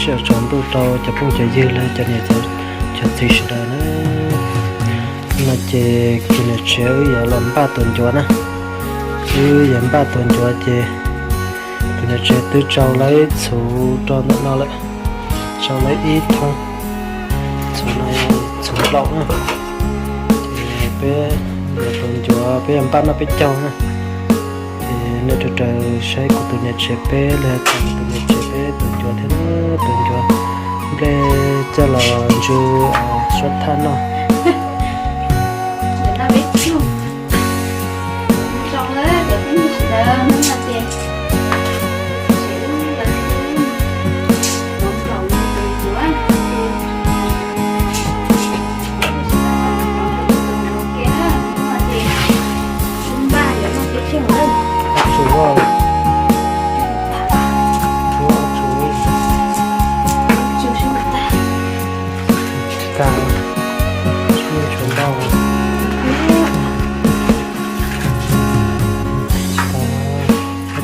Sij hawm tsaus ntuj rau cov phooj cov ywg los cov niam cov txiv sawv daws na. No ces tus niam tsev wb yuav los npaj tus ncuav na. Wb yuav npaj tus ncuav ces tus niam tsev twb tsau lawv txhuv rau ntawm no lawm, tsau lawv ib thoob, txhuv no txhuv nplaum na. Ces peb yuav tus ncuav peb yuav npaj noj peb caug na. Ces nej raws raws saib kuv tus niam tsev peb los yog tus niam tsev peb tus ncuav thiab, tus ncuav nplej coj los ntsw suab thaj noj.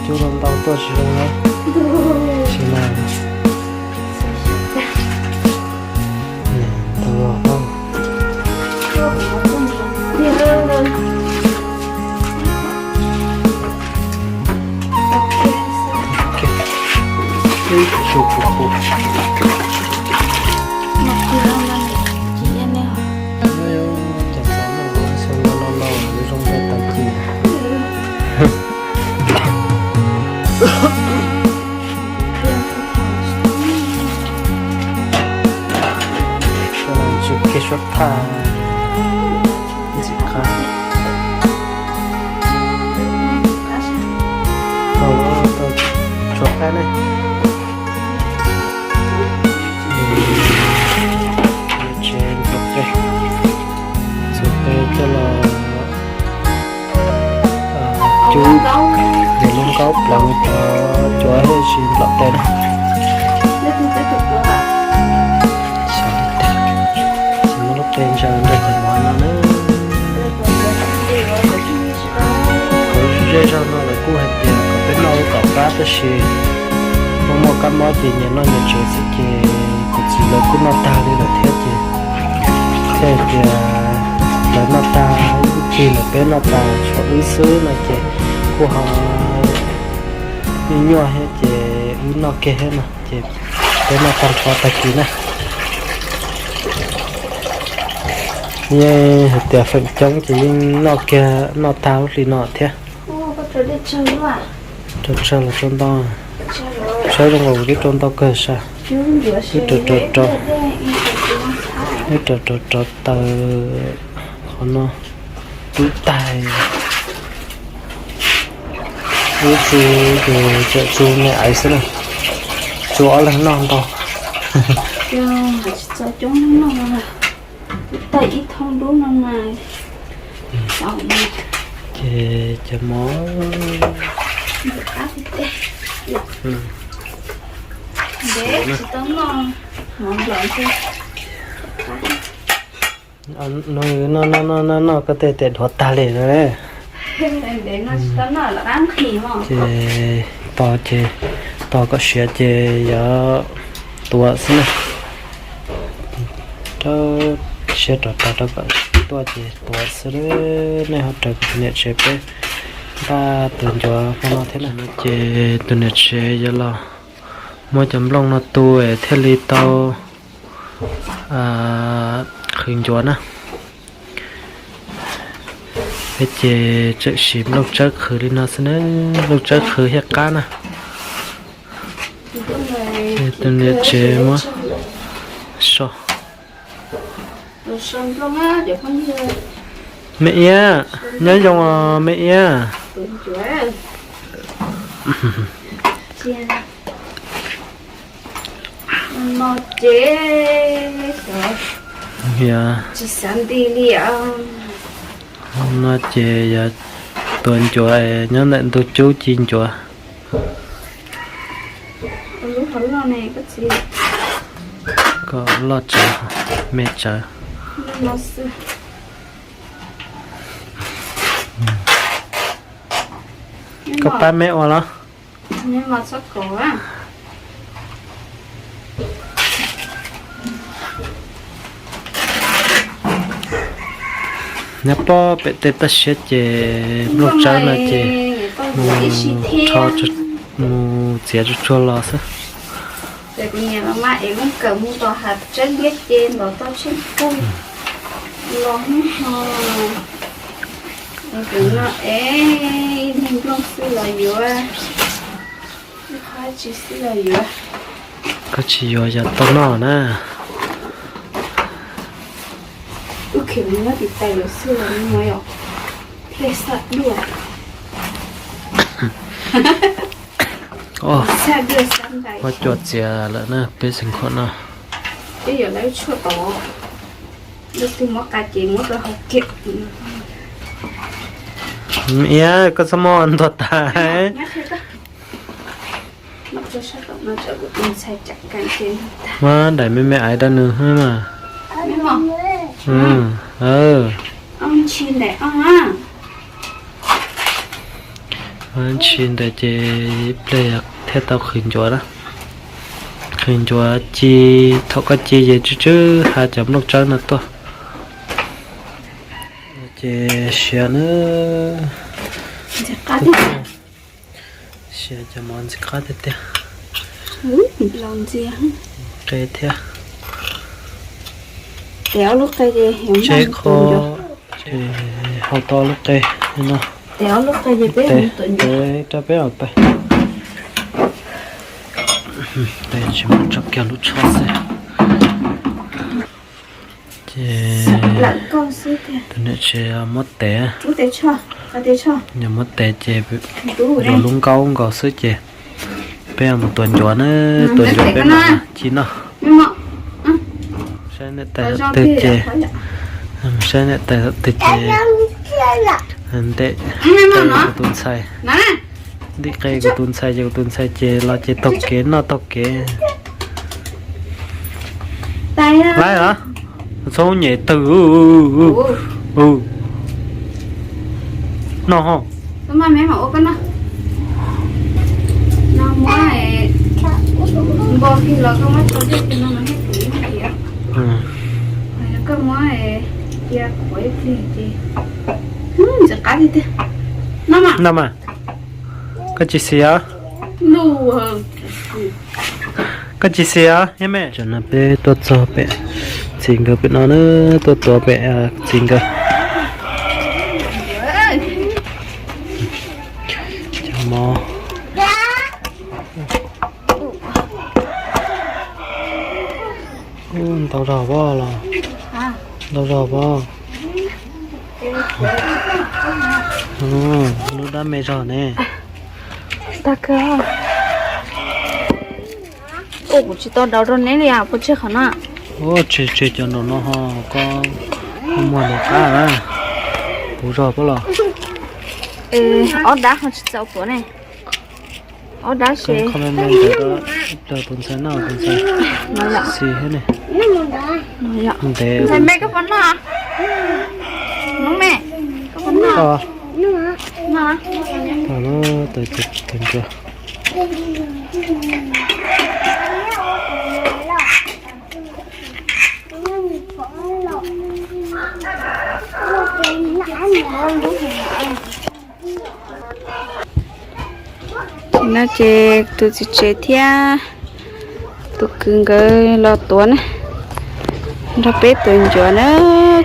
Cub ntau tuaj tsis zoo na. Tsis na. Ntau los tau. Ib tug kuv kuv. Cov xav no no no no zoo npai tag kis. Tsis kiag suab thaj ntxim qab. Tau tau tsuav qaib ne. Tsev ntxuav qe, ntxuav qe coj los cub, yuav lub nkaub plaws cov cuav thiaj tsis nplaum tes na. Xav li tag, tsis muab lub qe ntsaws nrog cov mov no na. Kuv zej zog no lawv kuj hais tias kom peb noj lub kaum qab tab sis muaj muaj kab mob ces nyias noj nyias tsev xwb ces kuv txiv lawv kuj noj tag li lawm thiab ces thiaj hais tias lawv noj tag ib tug tig lawm peb noj tag tshuav wb xwb no ces kuj ho nyuaj nyuaj thiab ces wb noj kiag thiab no ces peb noj tag nrho tag kis na. Yeej hais tias feem coob ces yeej noj kiag noj tag lub hli no thiab. Rau tsawg los rau ntau, saib zoo nkaus kuv twb rau ntau kawg sas, twb rau rau rau, twb rau rau rau taws qhov no tub tag. Wb tsu ces tseem tsu me aiv xwb na, tsu ob leeg noj ntau. Tau ib thoob dub no na. Ces cov mov, no no no no no koj tej tes dhuav tag li no. Ces tos ces tos kom siav ces yuav tuav xwb na. Rau siav rov tag rau kom tuaj ces tuav xwb. Nej ho raws kuv tus niam tsev peb npaj tus ncuav hmo no thiab na. Ces tus niam tsev yuav los muab cov nplooj no tu es thiaj li tau qhwv ncuav na. Peb ces tseem siv nplooj tsawb qhwv li no xwb na, nplooj tsawb qhwv thiaj qab na. Tus niam tsev muab so. Me iab, nyob zoo os me iab. Yog, no ces yog tuav ncuav nyob ntawm ntug cub ci ncuav. Kom loj tsawv, me tsawv. Koj pab me ua los? Nyob pob pem tej toj siab ces nplooj tsawb no ces mus rho, mus txiav tsuag tsuag los xwb. Ces kuv niam los mas es lub kawm mus tom hav tseeb liab ces ntov tau tsheej pug los hnub no. Es kuv no es ib niag nplooj xwb los yuav, ib qho tsis xwb los yuav. Koj tsis yuav yog tau noj na. Ub, khev mus nyob tim tais lawm xwb los no yom. Ple xaj duaj. Xaj duaj xab ntais. Ua cuam txiav lawm na peb xeem khuam no. Twb yog lawv tshuaj tod, lub twg muab qa ces muab rau hauv kiag. Iab, koj txhob muab ntuag tas. Muab daim me me aiv rau nws mas. Ntshis ntawd ces ib pliag thiaj tau qhwv ncuav na. Qhwv ncuav ci, thaum koj ci ces tsw tsw ha cov nplooj tsawb no tuaj. Ces siav na. Siav cov mov ntxim qab tiag tiag. Qe thiab. Tseb qho, hau tau lub qe no. Tes rau peb os tais. Tes tsis muaj tso kiag lub tsho xwb. Ces tus niam tsev muab tes, yog muab tes ces yuav lub nkaub nkaus xwb ces peb mus tuav ncuav na, tuav ncuav peb mam ci noj. Saib niam tais twg ces, saib niam tais twg ces ntim qe kuv tus ntxhais, ntim qe kuv tus ntxhais ces kuv tus ntxhais ces los ces taug kev noj taug kev. Laib los, txhob nyem twg. Noj ho. Noj mas. Koj tsis xiav? Koj tsis xiav thiab me? Tam no peb tuaj txog pem txiv nkawd pem no na, tuaj tuav pem txiv nkawd cov mov. Ntau zog pob los? Ntau zog pob? Lub dab me zog ne. Tag kawg. Ua kuv tsis tau daus rau neb li os, puas tseg qhov no? Tseg tseg cov nraum no ho, koj muag nraum qab na. Puv zog pob los? Ob dab ho tsis txaus tuav ne. Ob dab se. Koj me me ntawd rau tus ntxhais noj, tus ntxhais xis thiab ne. Ntxhais me koj puas noj? Noob me, koj puas noj? Noj. Tus ntsuag. No ces tus txiv tsev thiab tus kwv nkawd los tuav na, nrog peb tuav ncuav na,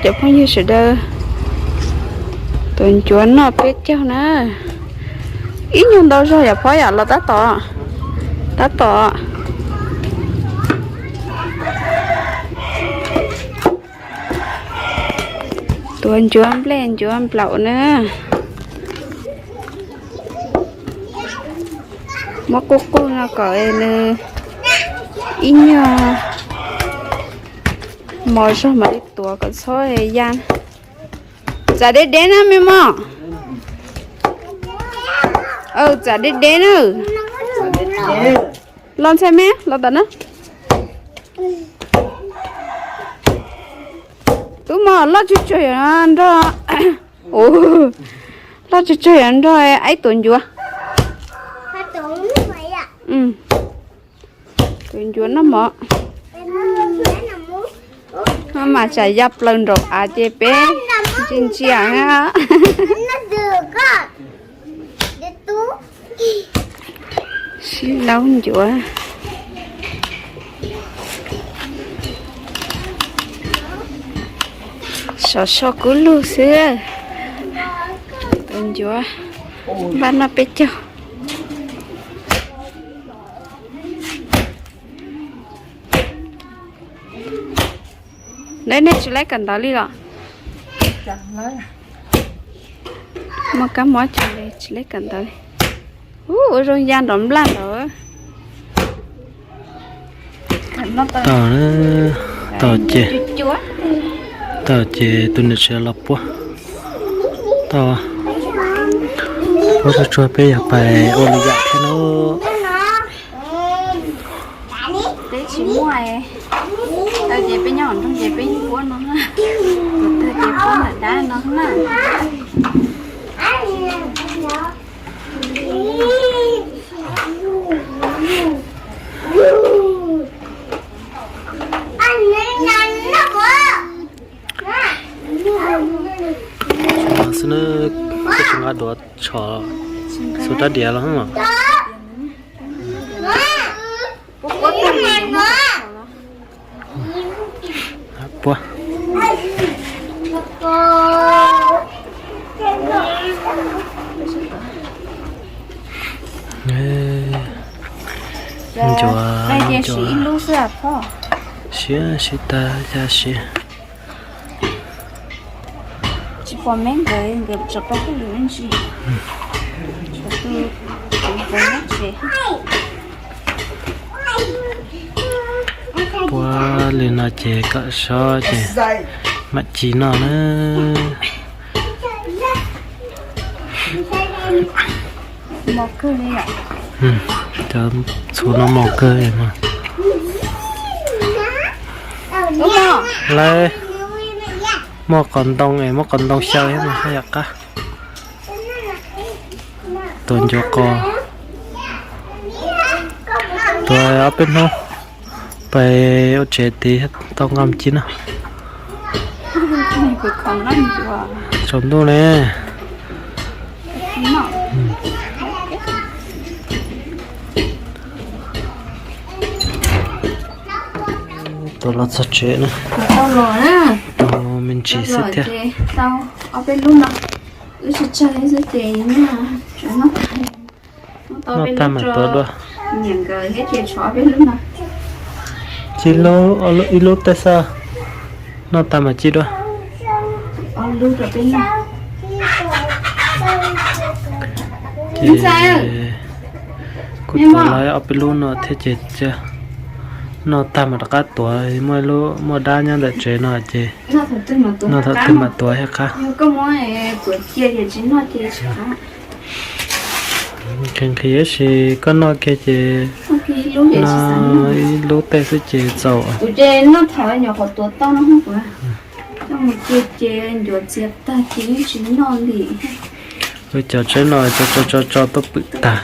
cov phooj ywg sawv daws. Tuav ncuav noj peb caug na. Ib nyuag ntau zog yam phob yam los tab tom, tab tom. Tuav ncuav nplej ncuav nplaum na. Muab quj quj no kom nws ib nyuag mos zog mam li tuav kom txhob ya. Txav deb deb na me mos. Txav deb deb na. Los ntxhais me los tom na. Tub mos loj tsuag tsuag yuav nrog, loj tsuag tsuag yuav nrog aib tuav ncuav. Tuav ncuav noj mov. Maj mam tsam ya plaws nraum av ces peb Ntsia, sib laub ncuav. Sov so kub lug xwb. Tus ncuav npaj noj peb caug. Neb, nej tsis laib kawm ntawv li los? Muaj kab mob cog li tsis laib kawm ntawv li. Ub, ua zoo ya nrov nplaj nrov. Tau, tau ces, tau ces tus niam tsev los puab. Tau, puab tsuag tsuag peb yog pais ua lwm yam thiab na. Peb tsis muaj, tau ces peb nyob hauv nroog ces peb yeej puab no na. Tau ces puab ntawm dab no na. Xwb na, koj tsis nqa duav tshov xu rab diav los? Puab. Ncuav, ncuav. Siav, siav tag, ya siav. Tsis pom me nkawd, nkawd tso peb hauj lwm me ntsis. Tshuav tus kuv nkawd nyob tsev. Puab li no ces kom sob ces mam ci noj na. Mos kawg li. Cov txhuv no mos kawg li mas. Lawv muaj qos ntoo es muaj qos ntoo xyaw thiab mas haj yam qab. Tus ncuav qos, tuav ob peb hnub, pais ua tsev tid tau nqa mus ci noj. Tsaus ntuj ne. Tuaj los txog tsev na, tau me ntsis xwb thiab. Wb tsis tsawg xwb ces noj tag mam tuav dua. Ci ib lub tej xwb, noj tag mam ci dua. Ces kuv tuav lawm ob peb lub no thiab ces noj tag mam rov qab tuav. Muaj ib lub, muaj dab nyob ntawm tsev no ces noj thaum twg mam tuav thiaj qab. Nqhis nqhis tab sis koj noj kiag ces noj ib lub tej xwb ces txaus. Wb cov tsheb no tso tso tso tso tuaj pwm tag.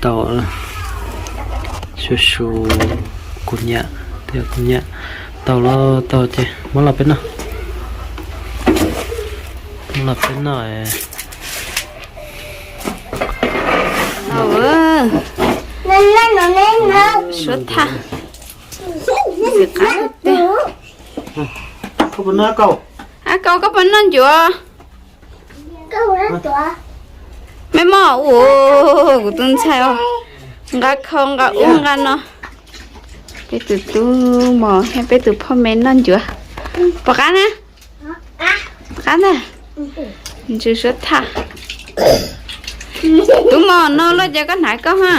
Tau, su su, kuv niam, kuv niam, tau los tau ces muab los peb noj. Muab los peb noj. Suav thaj, ntxim qab tiag. Ab Kaus, koj puas noj ncuav? Me moj, ua kuv tus ntxhais os, nqa khau nqa ub nqa no. Peb tus tub mos thiab peb tus phoj me noj ncuav. Puas qab na? Qab ntag. Ntsws suav thaj. Tub mos, no luaj ces koj hnav koj ha.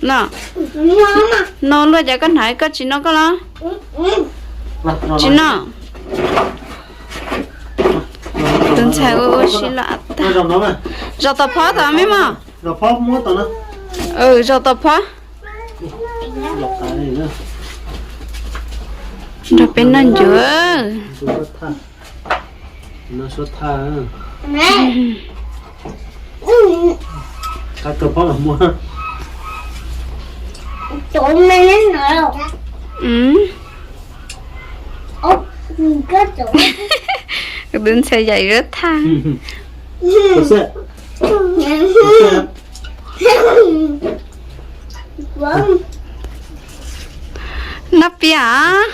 No, no luaj ces koj hnav, koj tsis no koj los? Tsis no. Tus ntxhais ua ua si los tag. Zaum tom phov tom me mos. Zaum tom phov. Nrog peb noj ncuav. Kuv tus ntxhais yaim zuab thaj. Noj piam.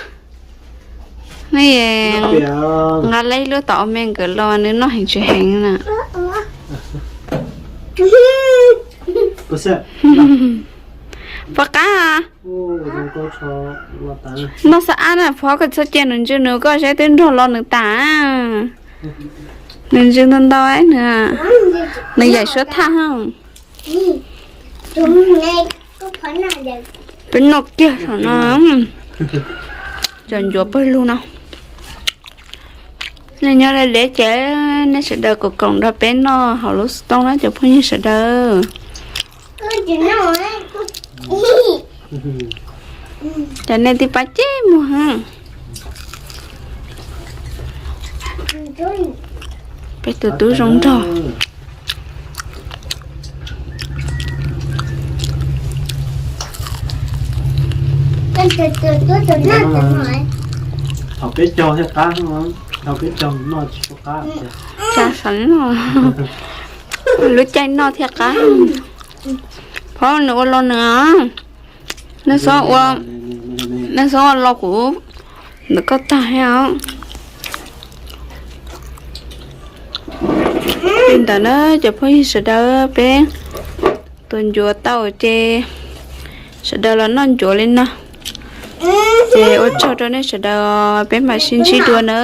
Nqa leb lub tom me nkawd los nws noj heev tsis heev na. Puas qab? Noj xab ab na, pov koj txhob cia nws ntsws nws, koj saib twb nrog los nws tas. Nws ntsws ntau ntau, nws yaim suab thaj. Peb noj kiag saum no, cov ncuav pawg lug no. Nej nyob deb deb ces nej sawv daws koom koom nrog peb noj hauv lub xov tooj na cov phooj ywg sawv daws. Cov nej tib pab ceb muag. Peb tus tub zoo nraug. Thaum peb caug thiaj qab, thaum peb caug noj tsis tshua qab. Lub caij noj thiaj qab. Pov nws ua los nws, nej xob ua los kuv ntawm koj tag thiab os. Li ntawd na cov phooj ywg sawv daws, peb tua ncuav tau ces sawv daws los noj ncuav li no. Ces ua tsaug rau nej sawv daws, peb mam sib ntsib dua na.